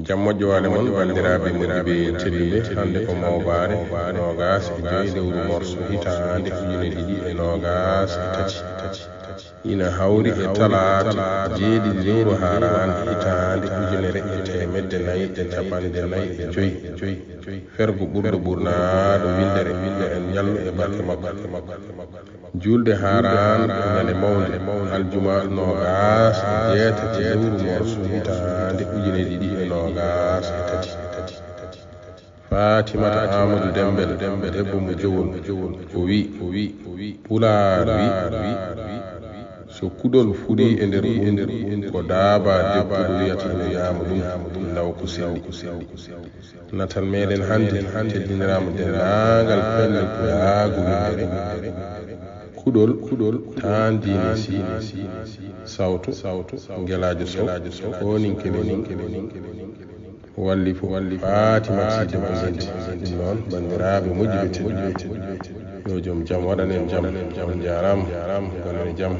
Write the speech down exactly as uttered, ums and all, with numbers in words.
Jam moƴƴo waale mon, banndiraaɓe moƴƴuɓe tedduɓe. Hannde ko mawbaare noogaas e joy lewru morso hitaande ujine ɗiɗi e noogaas e tati. Ina hawri e talaata jeeɗiɗi lewru haaraan hitaande ujunere e teemedde nayi e capanɗe nayi e joy. Fergo ɓurɗo ɓurnaaɗo winndere, yo en ñallu e barke makko. Juulde haaraan ko ñande mawnde, aljuma noogaas e jeetati lewru morso hitaande ujine ɗiɗi e noogaas e tati. Faatimata Aamadu Demmbel, debbo mo Jowol, o wi, Pulaar wi, so kuɗol fuɗii e nder ɓunndu, ko daabaa deppuɗo wiyata ene ñaama ɗum, law ko selli. Natal meɗen hannde teddiniraama denndaangal pelle pulaagu winndere. Kuɗol, kuɗol, taan diine si, sawto, ngelaajo sow, ko ninke menen. Walli fof, Faatimata si debbo Zenti. Ɗum noon, banndiraaɓe moƴƴuɓe tedduɓe, yo jom jam waɗan en jam. On njaaraama, ngonen e jam.